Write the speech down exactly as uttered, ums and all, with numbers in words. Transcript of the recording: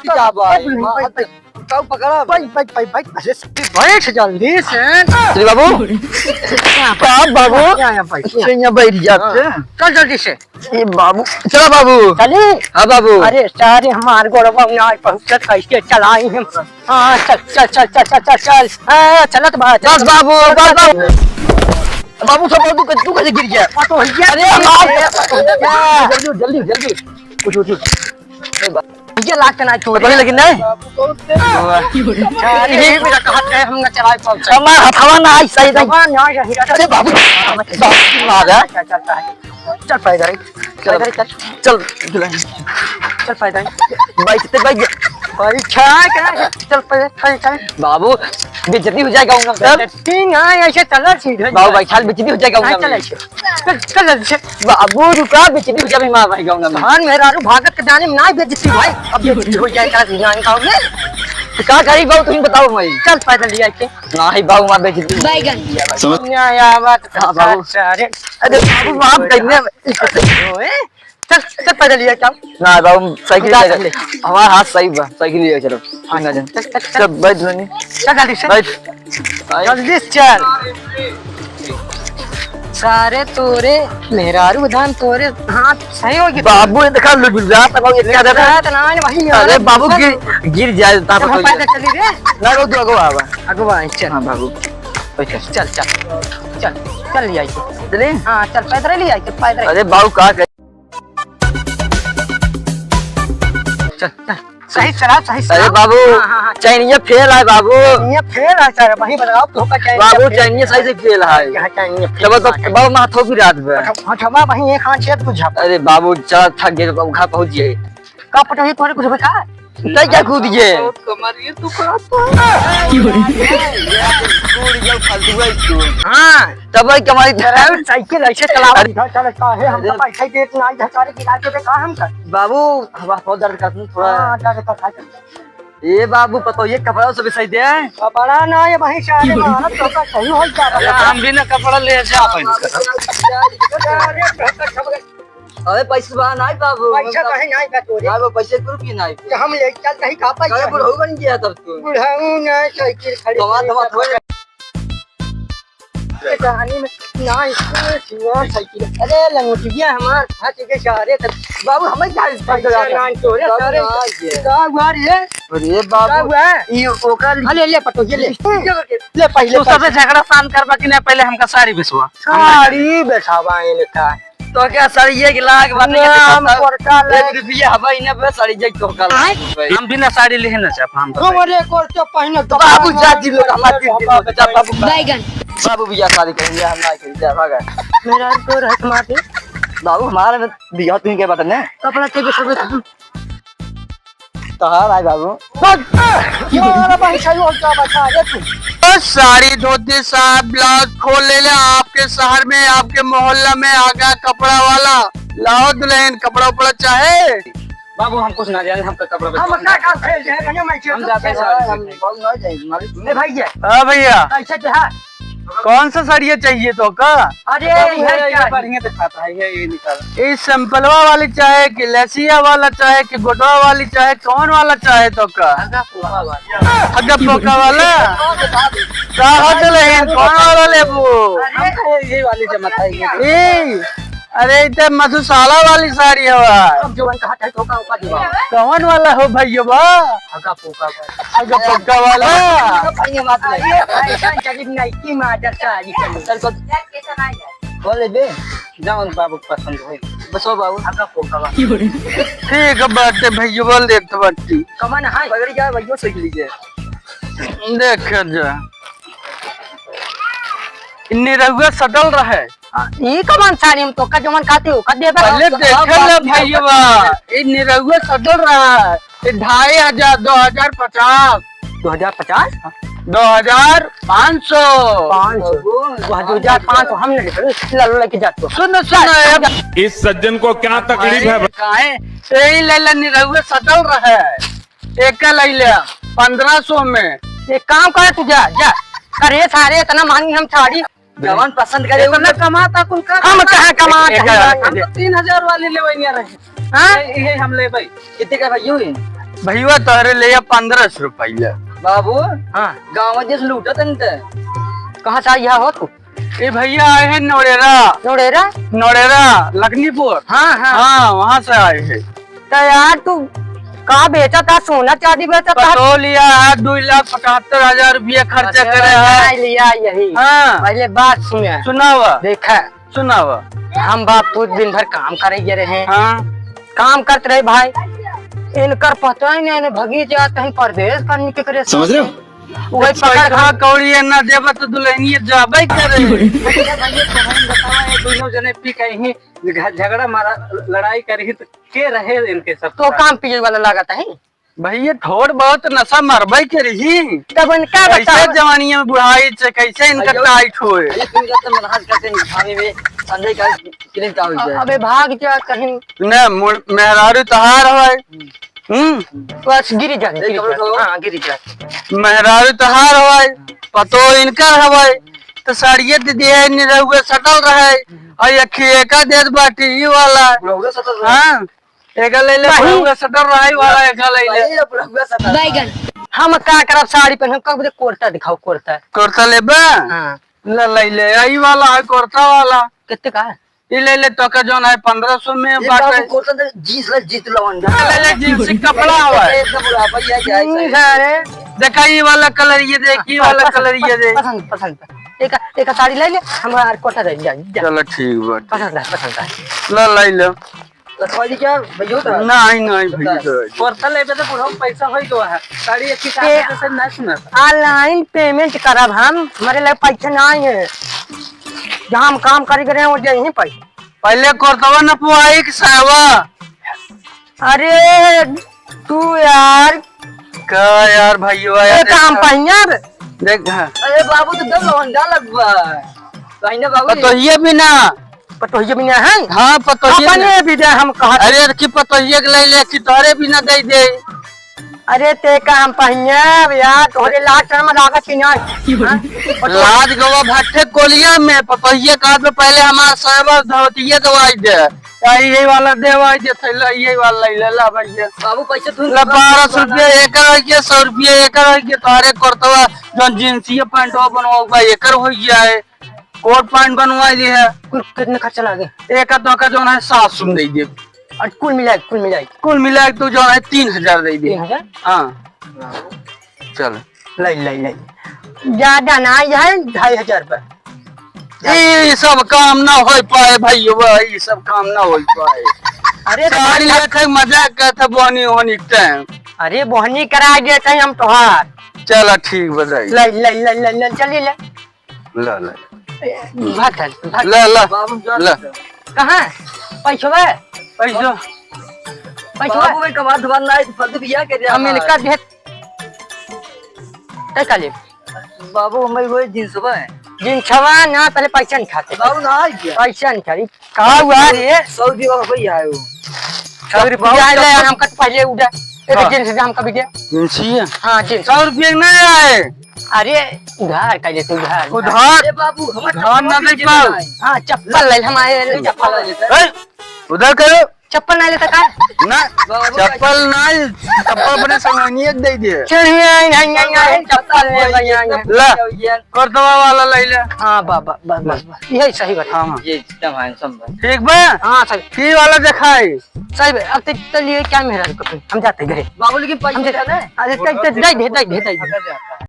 क्या भाई? बैठ, बैठ, बैठ। काऊ पकड़ा? बैठ, बैठ, बैठ, बैठ। अरे, बैठ जल्दी से। अरे बाबू। यहाँ पर। का बाबू? यहाँ, यहाँ बैठ, यहाँ। अच्छा, यहाँ बैठ जाते। हाँ। चल जल्दी से। ए बाबू, चला बाबू। चली? हाँ बाबू। अरे सारे हमार गोड़वा में आज पहुँचत, कैसे चलाई हम? हाँ, चल, चल, चल। हाँ, चलत बा, बस चलत बा। बाबू, बस बाबू। बाबू, सब तू, तू कैसे गिर गया? पटोहिया। अरे, बाबू। जल्दी, जल्दी, जल्दी। उठ, उठ, उठ। ये लाग के ना छोड़। पटोही लगी नहीं? अरे, ये मेरा कहाँ है? हम ना चलाए पाउब। हमार हथवा ना आई, सही नहीं। हथवा ना आई, सही नहीं। अरे बाबू, बाबू, आ जा। चल, चल, चल। चल पैदल, चल। पैदल चल। चल, दुल्हन। चल पैदल। बैठते बैठ जा। बैठा क्या? चल पैदल, चल, चल। बाबू, बेइज्जती हो जाएगा उनका, सर। बेइज्जती ना, ऐसे चला सीधे। बाबू, बैठा, बेइज्जती हो जाएगा हाँ, उनका। चल ऐसे। चल, चल ऐसे। बाबू, रुका, बेइज्जती हो जाएगा, मार भाई गाँव में। धान मेहरारू भागत के जाने में ना बेइज्जती भाई। अब बेइज्जती हो जाए का सीधे गाँव में। तो का करी बाबू, तुम बताओ भाई। चल पैदल ले आके। नाही बाबू, मार बेइज्जती। बैगन। समझ? न्याय आवत हाँ, बाबू। सारे। अरे बाबू, माफ करिए। ओए, चल, चल पैदल लिया क्या? ना बाबू, साइकिल खुदा ले से जा। ले। हमारा हाथ सही बा, साइकिल ले चलो। हाँ, ना जान। चल, चल, चल। चल, बैठ दुल्हनी। चल जल्दी से। बैठ। जल्दी से चल। सारे तोरे मेहरारू धान तोरे हाथ सही हो गए। बाबू, ये देखा, लुट जाता बाबू, ये क्या देता? रात ना आने वही में अरे आने। बाबू, गिर, गिर जाए, ता चल, हम तो पैदल चली रे। ना, रो, तू आगो आवा। आगो आवा, चल। हाँ, बाबू। ओके। चल, चल। चल, चल, ले आई। चले? हाँ, चल, पैदल ले आई, चल, पैदल। अरे बाबू, का कर- चल, चल। सही चला, सही चला। अरे बाबू, हाँ, हाँ, हाँ। चैनिया फेल है बाबू। चैनिया फेल है सर, वही बताओ, तो का चैनिया बाबू, फेल चैनिया है। सही से फेल है। यहाँ चैनिया फेल तब तो है। बाबू, माथो की रात में। अच्छा, अच्छा, बाबू, वहीं एक हाथ से तू झप। अरे बाबू, चला थक गए, बाबू, घर पहुँच गए। का पटोही तोरे कुछ बता? तै क्या कूद गए? बहुत कमर ये टुकड़ा था। कूद गया फालतू है तू। हाँ, तब भाई कमाई था। अरे साइकिल ऐसे चलावा, अरे। इधर चल, काहे हम तो पैसा देत ना, इधर सारे गिरा के दे, का हम कर? बाबू, हवा बहुत दर्द करत है थोड़ा। हाँ, दर्द करत है। ए बाबू, पतोहिया कपड़ा सब सही दे। कपड़ा ना, ये वहीं सारे मारत तो का सही हो जा। अरे, हम भी ना कपड़ा ले जा अपन। अरे, अरे, पैसा बा नाई बाबू। पैसा काहे नाई बा तोरे? नाई बा, पैसे एक रुपये नाई बा। तो हम ले चल कहीं का पैसा? अरे बुढ़ऊ बन गया तब तू। बुढ़ऊ ना साइकिल खड़ी कमा, कमा, कमा। ये कहानी में ना इसको छुआ साइकिल। अरे लंगोटिया हमार हाथ के सारे तब। बाबू हमें क्या इस पैसा ना तोरे बाबू सारे। ना ये। का हुआ रे? अरे बाबू। का हुआ? ये ओकर अरे ले पटो ये ले। ले पहले तू सबसे पैसा। झगड़ा शांत करबा कि नहीं, पहले हमका साड़ी बेचवा। साड़ी बेचावा इनका। तो क्या साड़ी ये लाग बात ना, है, हम बताओ। कोरका ले। एक रुपया हवा इन्हें पे साड़ी जे तो कल। हम बिना साड़ी लेहे ना चाहब, हम तो हमारे कोरका पहने तो बाबू जा जी लोग हमारे दिल में जा बाबू। बैगन। बाबू भैया शादी करेंगे, हम ना करेंगे, भागा। मेरा तो रह मार दे। बाबू हमारे में भैया तुम के बात नहीं। कपड़ा चाहिए सब। तोहार आई बाबू। बस! ये वाला भाई सही हो गया, बता दे तू। बस साड़ी, धोती, साहब, ब्लाउज खोल ले ले। आपके शहर में, आपके मोहल्ला में आ गया कपड़ा वाला। लाओ दुल्हन, कपड़ा उपड़ा चाहे? बाबू, हम कुछ ना जाने, हमका कपड़ा हम बेचवा। का काम से जाए, भैया, मैं हम जाते हैं साड़ी हम सीखने। बहुत ना जाए, हमारे ए भैया। हाँ भैया। कैसे क्या? कौन सा साड़िया चाहिए तो का? अरे, बाबू, ये ये, क्या ये है? बढ़िया दिखाता है, ये, ये निकाल। ये सिंपलवा वाली चाहे कि लेसिया वाला चाहे कि गोटवा वाली चाहे, कौन वाला चाहे तो का? हगा पोका वाला। हगा पोका वाला? साहब ले, कौन वाला लेबू? अरे, ये वाली जमा था, ये। ए, अरे, इते मधुशाला वाली साड़ी हवा। अब जवन कहा चाहे तो का ऊपर दीवा। कौन वाला हो भैया बा? हगा पोका वाला। हगा पोका वाला। ये बात नहीं। ये भाई जान जब नाइकी में आ जाता है, ये चल। चल, चल। बोले बे, जौन बाबू के पसंद होई। बस हो बाबू। हगा पोका वाला। ठीक बाटे भैया, बोल देत बाटी। कमन है? पगड़ी जाए भैया, सीख लीजिए। देख जा। निरहुआ सटल रहे। आ, ई कवन साड़ी हम तोका जवन कहते हो, का देबे? पहले देख ले भैया, ई निरहुआ सटल रहा है, ई ढाई हजार, दो हजार पचास। दो हजार पचास? दो हजार पाँच सौ। पाँच सौ। वह दो हजार पाँच सौ हम नहीं लेते, लालो लेके जाते हो। सुन, सुन, चल, अब चल। इस सज्जन को क्या तकलीफ है? काहे? यही ले ले, निरहुआ सटल रहा है। एक ले ले, पन्द्रह सौ में। एक काम कर, तू जा, जा। अरे सारे, इतना महंगी हम साड़ी जवन पसंद करे, इतना उनका कमाता कुल का हम कहाँ कमाता एक है? हम तो तीन हजार वाली लेवइया रहे। हाँ? ये, ये हम लेबै। कितने का भाई, यूं ही? भइया, तोहरे लिए पन्द्रह सौ रुपया। बाबू, हाँ। गाँव जैसे लूटत हन ते। कहाँ से आया हो तू? ए भइया, आए हैं नोड़ेरा। नोड़ेरा? नोड़ेरा, लखनीपुर। हाँ, हाँ। हाँ, वहाँ से आए हैं। तो यार, तू का बेचा था? सोना चांदी बेचा था? पतोह लिया है, दो लाख पचहत्तर हजार रुपया खर्चा अच्छा, करे है। लिया यही। हाँ। पहले बात सुने। सुनावा। देखा। सुनावा। हम बाप पूत दिन भर काम करे गए रहे। हाँ। काम करत रहे भाई, इनकर पता ही नहीं, इन्हें भगी जात हैं परदेश करने के करे। समझ रहे हो? वही कुछ पकड़ पैसा कौड़ी ना देबा तो दुल्हनिया जाबे करे। अच्छा भैया, तो हम बतावा, ये दोनों जने पी के ही झ-, झगड़ा मारा, लड़ाई करी तो के रहे इनके सब तो साथ? काम पिए वाला लागत है। भैया, थोड़ बहुत नशा मरबे करी। तब इनका ऐसे बतावा। जवानिया में बुढ़ाई से कैसे इनका भैया, टाइट होए? भैया, तुम जब तक मदद करते हैं, खाने में संजय का किलिंग का हो जाए। अबे भाग जा कहीं। ना, मुड़-, मेहरारू तहार होए। हम्म। बस गिरी जा, गिरी जा। हाँ, गिरी जा। मेहरारू तहार होए, पतो इनकर हवे, तो साड़िए दे दिए, निरहुए सटल रहे, और ये खिएका देत बाटी ई वाला। बुढ़ौआ सटल रहे। हाँ। एका ले ले, नहीं। बुढ़ौआ सटल रहे वाला, एका ले ले। नहीं, बुढ़ौआ सटल रहे। बैगन। हम का करब साड़ी पहन, हम कब दे कुर्ता दिखाओ, कुर्ता। कुर्ता लेबा? हाँ। ले, ले ले, यही वाला है, कुर्ता वाला। कितने का है? ई ले ले, तोका जौन है पन्द्रह सौ में ये बाटे। बाबू, कुर्ता दे, जींस ले, जींस लवंडा। ले ले, जींस कपड़ा हवा है। एकदम बुढ़ापा ही आ जाए, हम्म, सही। अरे। देखा, ई वाला कलर ये देख, ई वाला पसंद, कलर ये देख। पसंद, पसंद। एक, एक साड़ी ले ले, हमारा कोटा दे, जा, जा। चलो, ठीक बा। पसंद है, पसंद है। ले, ले ले। रखवाली क्या भैया उधर? नहीं, नहीं भैया, तो कुर्ता लेबे तो बुढ़ऊ पैसा होई तो है। साड़ी अच्छी ए, साड़ी से ना सुना। Online payment करब हम, हमारे लगे पैसा नहीं है। जहाँ हम काम करी करे हैं, वो दे ही पैसा। पहले कुर्तवा न पुआई कि सावा। अरे, तू यार। का यार भैया, ए, यार काम देखा। पहिया रे। देख, हाँ। अरे बाबू, तो दम लवंडा लगवा। पहिने बाबू। पतोहिए बिना। पतोहिए बिना है? हाँ, पतोहिए अपने बिना। बिना हम कहत। अरे, कि पतोहिए के ले ले, कि तोहरे बिना दे दे। अरे, ते का हम पहिया यार, तोहरे लाज शर्म लागत कि नहीं? हाँ? लाज गवा भट्ठे कोलिया में, पतोहिए का हाथ में पहले हमार साहब धोतिए दवाई दे। या यही वाला देवाई दे, थैला यही वाला ले ले, ला भैया। बाबू, पैसे तू ला, बारह सौ रुपया एकर हो गया, सौ रुपया एकर हो गया, तोहरे कुर्तवा, जौन जींसिया पैंटवा बनवाऊ बा, एकर हो गया है। कोट पैंट बनवाई ली है। कुल कितने खर्चा लागे? एक आध का जौन है सात सौ में दे दे। और कुल मिला के, कुल मिला के? कुल मिला के तू जौन है तीन हजार दे दे। तीन हजार? हाँ। चल। ले, ले, ले। ज्यादा ना, यह ढाई हजार पर। ई सब काम ना हो पाए भैया, ई सब काम ना हो पाए। अरे तो साड़ी लेके मजाक करत है बोनी होनी टाइम। अरे बोहनी करा देत है हम तोहार। चला ठीक बताई। ले, ले, ले, ले, ले, चली ले। ला, ला। ए, भाग, भाग, भाग। ला, ला, बाबू, जा, ला। जा। कहाँ? पैसवा? पैसा। पैसवा? बाबू, मैं कमा धुमान ना, फालतू बिया के हम दिया। इनका भेज। तय का लेब? बाबू, हमें वो जींसवा है। जींसवा ना, पहले पैसा नहीं खाते। बाबू, ना आ गया। पैसा नहीं खाते। का हुआ रे? सौ रुपया का भैया है वो। सौ रुपया बाबू, ले, चप्पल। हम कत पहले उड़ा। एक हाँ। जींस से हम कभी दे। जींस ही है? हाँ, जींस। सौ रुपया नहीं आए। अरे, उधार का लेते, उधार। उधार? अरे बाबू, हमारे उधार ना चप्पल दे पाओ। नहीं है। हाँ, चप्पल ले, हम आए, चप्पल ले। ए, उधार करो। चप्पल नहीं लेता का? ना, बाबू, चप्पल नहीं, चप्पल अपने संगनिया के दे दिए। चलिए, नहीं, नहीं, नहीं, चप्पल ले, भैया, नहीं। ला, कर दवा वाला ले ले। हाँ, बा-, बा-, बस, बस, बस। यही सही बात। हाँ, हाँ। ये एकदम handsome बा। ठीक बा? हाँ, सही। ठीक वाला दिखाई। सही बा। अब तो चलिए, क्या मेहरारू को, हम जाते घरे। बाबू, लेकिन पैसा हम जाते। देना है? अरे, दे, दे, दे, दे, दे, दे, दे।